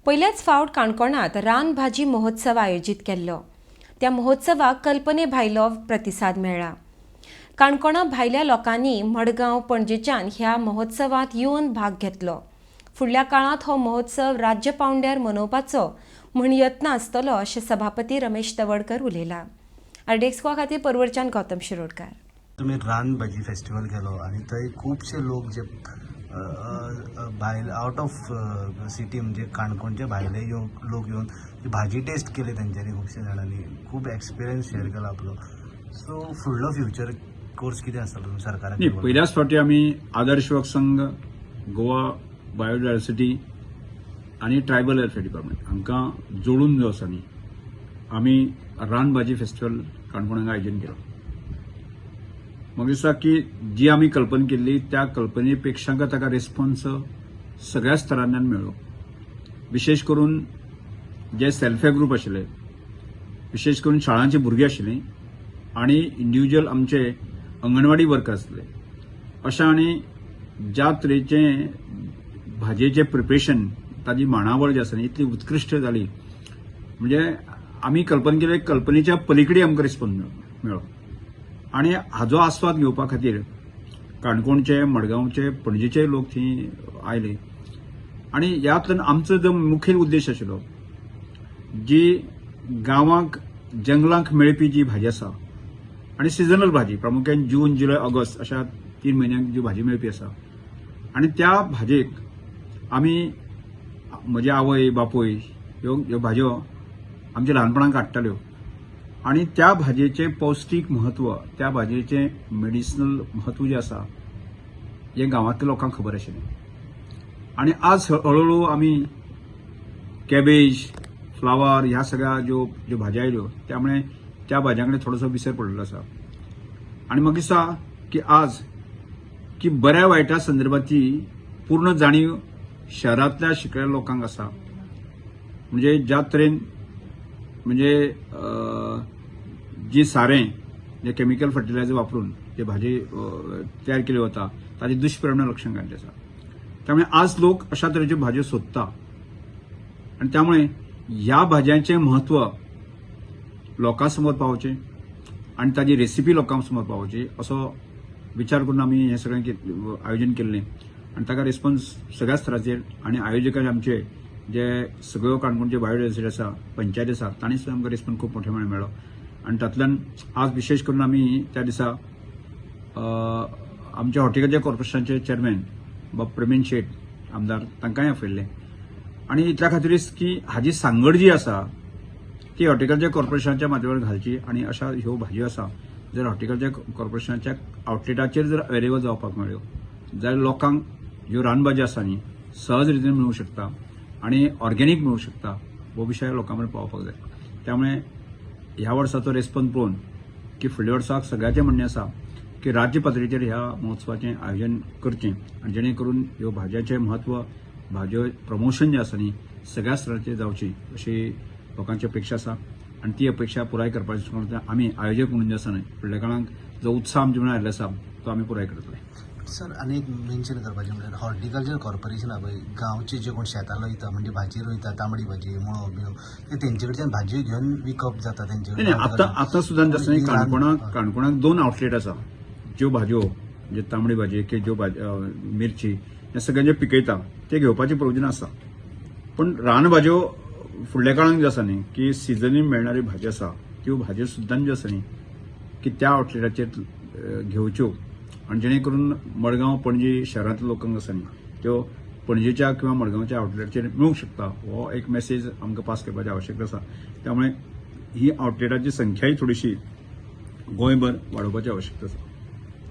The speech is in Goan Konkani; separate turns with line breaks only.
पयल्याच फावट काणकोणांत रानभाजी महोत्सव आयोजीत केल्लो. त्या महोत्सवाक कल्पने भायलो प्रतिसाद मेळ्ळा. काणकोणा भायल्या लोकांनी मडगांव, पणजेच्यान ह्या महोत्सवांत येवन भाग घेतलो. फुडल्या काळांत हो महोत्सव राज्य पावंड्यार मनोवपाचो म्हूण यत्न आसतलो, अशें सभापती रमेश तवडकर उलयला. आरडीएक्स खातीर परवरच्यान गौतम शिरोडकार.
तुमी रान भाजी फेस्टिवल केलो आनी थंय खुबशे लोक जे भायल आवट ऑफ सिटी, म्हणजे काणकोणचे भायले येवन लोक येवन ती भाजी टेस्ट केली. तेंच्यांनी खुबशे जाणांनी खूब एक्सपिरियन्स शेअर केला आपलो. सो फुडलो फ्युचर कोर्स कितें आसतलो तुमी सरकाराक?
नाही, पहिल्याच फावटी आमी आदर्श युवक संघ, गोवा बायोडायवर्सिटी आनी ट्रायबल वेलफेअर डिपार्टमेंट हांकां जोडून जो आसा न्ही, आमी रानभाजी फेस्टिवल काणकोण हांगा आयोजन केलो. म्हाका दिसता की जी आमी कल्पना केल्ली, त्या कल्पने पेक्षा ताका रिस्पॉन्स सगळ्या स्तरांतल्यान मेळ्ळो. विशेश करून जे सेल्फ हेल्प ग्रुप आशिल्ले, विशेश करून शाळांची भुरगीं आशिल्लीं आनी इंडिव्हिज्युअल आमचे अंगणवाडी वर्कर आसले अशा, आनी ज्या तरेचें भाजयेचें प्रिपरेशन, ताजी मांडावळ जी आसा न्ही, इतली उत्कृश्ट जाली, म्हणजे आमी कल्पना केले कल्पनेच्या पलीकडे आमकां रिस्पॉन्स मेळ्ळो. आनी हाजो आस्वाद घेवपा खातीर काणकोणचे, मडगांवचे, पणजेचे लोक थंय आयले. आनी ह्यातल्यान आमचो जो मुखेल उद्देश आशिल्लो, जी गांवांक जंगलांक मेळपी जी भाजी आसा आनी सिजनल भाजी, प्रामुख्यान जून, जुलय, ऑगस्ट अशा 3 म्हयन्यांक जी भाजी मेळपी आसा, आनी त्या भाजयेक आमी, म्हजी आवय बापूय ह्यो ह्यो भाजयो आमच्या ल्हानपणाक काडटाल्यो आनी त्या भाजयेचें पौश्टीक म्हत्व, त्या भाजयेचें मेडिसिनल म्हत्व जें आसा, हें गांवांतल्या लोकांक खबर आशिल्लें. आनी आज हळूहळू आमी कॅबेज, फ्लावर ह्या सगळ्या ज्यो ज्यो भाज्यो आयल्यो, त्यामुळे त्या भाज्यां कडेन थोडोसो विसर पडलेलो आसा. आनी म्हाका दिसता की आज की बऱ्या वायटा संदर्भाची पूर्ण जाणीव शहरांतल्या शिकलेल्या लोकांक आसा. म्हणजे ज्या तरेन म्हणजे जी सारें, जे केमिकल फर्टिलायझर वापरून जे भाजी तयार केली वता, ताजे दुश्परिणाम लक्षांत काडले आसा. त्यामुळे आज लोक अशा तरेच्यो भाजयो सोदता आनी त्यामुळे ह्या भाजयांचें म्हत्व लोकां समोर पावचें आनी ताजी रेसिपी लोकां समोर पावची, असो विचार करून आमी हें सगळें आयोजन केल्लें. आनी ताका रिस्पॉन्स सगळ्या स्तराचेर आनी आयोजकांचे, आमचे जे सगळ्यो काणकोणचे बायोडायवर्सिटी आसा, पंचायत आसा, तांणी सुद्दां आमकां रिस्पॉन्स खूब मोठ्या प्रमाणात मेळ्ळो. आनी तातूंतल्यान आज विशेश करून आमी त्या दिसा आमच्या हॉर्टिकल्चर कॉर्पोरेशनाचे चेअरमॅन बाब प्रवीण शेट आमदार, तांकांय आपयल्ले. आनी इतल्या खातीरच की हाजी सांगड जी आसा ती हॉर्टिकल्चर कॉर्पोरेशनाच्या माध्यमांतल्यान घालची आनी अशा ह्यो भाजयो आसा, जर हॉर्टिकल्चर कॉर्पोरेशनाच्या आउटलेटाचेर जर अवेलेबल जावपाक मेळ्ळ्यो जाल्यार लोकांक ह्यो रानभाज्यो आसा न्ही, सहज रितीन मेळूंक शकता आनी ऑर्गेनीक मेळूंक शकता, हो विशय लोकां मेरेन पावोवपाक जाय. त्यामुळे ह्या वर्साचो रेस्पॉन्स पळोवन की फुडल्या वर्साक सगळ्याचें म्हणणें आसा की राज्य पातळीचेर ह्या महोत्सवाचें आयोजन करचें आनी जेणे करून ह्यो भाजयांचें म्हत्व, भाजयो प्रमोशन जें आसा न्ही, सगळ्या स्तराचेर जावची, अशी लोकांची अपेक्षा आसा. आनी ती अपेक्षा पुराय करपाची आमी आयोजक म्हणून जे आसा न्ही, फुडल्या काळांत जो उत्साह आमचे म्हणून आयिल्लो आसा, तो आमी पुराय करतले.
सर, आनी एक मेन्शन करपाचें म्हणल्यार हॉर्टिकल्चर कॉर्पोरेशना पळय, गांवचे जे कोण शेतां रोयता, म्हणजे भाजी रोयता, तांबडी भाजी, मुळो बिळो, ते तेंचे कडच्यान भाजी घेवन विकप जाता तेंचे
नाही, नाही,
कडल्यान?
आतां आतां सुद्दां जशें काणकोणाक काणकोणाक दोन आउटलेट आसा. ज्यो भाजयो, म्हणजे तांबडी भाजी की ज्यो भाजी, मिरची, हे सगळें जे पिकयता ते घेवपाचें प्रोविजन आसा. पूण रानभाजयो फुडल्या काळांत जे आसा न्ही, की सिजनी मेळणारी भाजी आसा, त्यो भाजयो सुद्दां ज्यो आसा न्ही, की त्या आउटलेटाचेर घेवच्यो आनी जेणे करून मडगांव, पणजी शहरांतल्या लोकांक आसा न्ही, त्यो पणजेच्या किंवा मडगांवच्या आउटलेटाचेर मेळूंक शकता, हो एक मेसेज आमकां पास करपाची आवश्यकता आसा. त्यामुळे ही आउटलेटाची संख्याय थोडीशी गोंयभर वाडोवपाची आवश्यकता आसा.